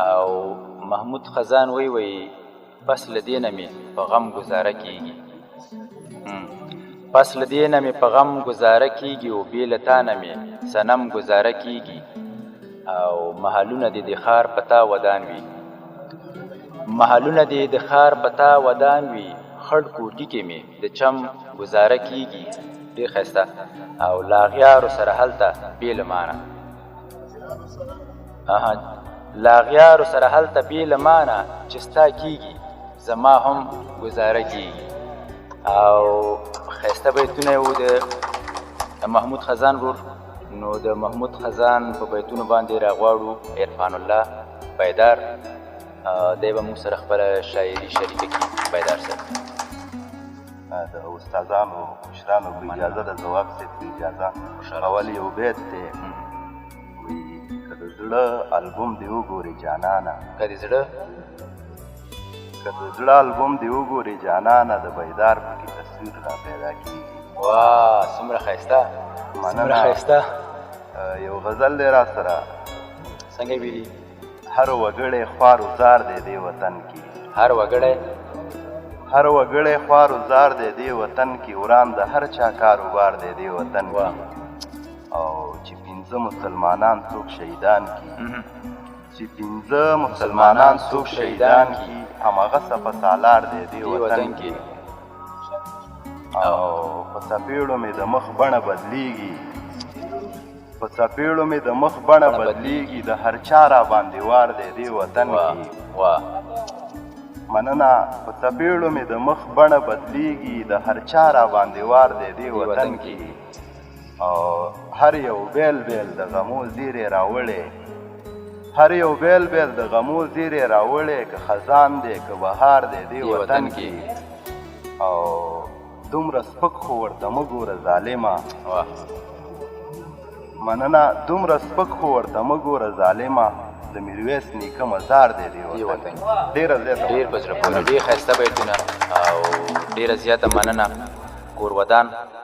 او محمود خزان وی وی پس له دې نه مې په غم ګزاره کیږي. پس له دې نه مې په غم ګزاره کیږي او بې له تا نه مې صنم ګزاره کیږي. او محلونه دې د ښار په تا ودان وي، محلونه دې د ښار په تا ودان وي، خړ کوټي کې مې د چم ګزاره کیږي. ډېر ښایسته. او له اغیارو سره هلته بې له مانه، له اغیارو سره هلته بې له مانه چې ستا کیږي زما هم ګزاره کیږي. او ښایسته بیتونه یې وو د محمود خزان ورور. نو د محمود خزان په بیتونو باندې راغواړو عرفان الله بیدار، دی به موږ سره خپله شاعري شریکه کړي. بیدار صاحب. د استادانو مشرانو په اجازه، د ځواب صاحب په اجازه، اول یو بیت دی، وایي که د زړه البوم دې وګورې جانانه، که د زړه، که د زړه البوم دې وګورې جانانه، د بیدار پکې تصویر را پیدا کېږي. واه څومره ښایسته، څومره ښایسته. یو غزل دی را سره. څنګه ویلي؟ هر وګړی خوار و زار دی دې وطن کې، هر وګړی، هر وګړی خوار و زار دی دې وطن کې، وران د هر چا کاروبار دی دې وطن کې. او چې 5 مسلمانان څوک شهیدان کي، چې 5 مسلمانان څوک شهیدان کي، هماغه سپه سالار دی دې وطن کې. او په څپېړو مې د مخ بڼه بدلیږي، په څپېړو مې د مخ بڼه بدلیږي، د هر چا را باندې وار دی دې وطن کې. مننه. په څپېړو مې د مخ بڼه بدلیږي، د هر چا را باندې وار دی دې وطن کې. او هر یو بیل بیل د غمو زیری راوړی، هر یو بیل بیل د غمو زیری راوړی، که خزان دی که بهار دی دې وطن کې. او دومره سپک خو ورته مه ګوره ظالمه. مننه. دومره سپک خو ورته مه ګوره ظالمه، د میرویس نیکه مزار دی دې وطن. ډېره زیاته، ډېر په زړه پورې، ډېر ښایسته بیتونه او ډېره زیاته مننه. کور ودان.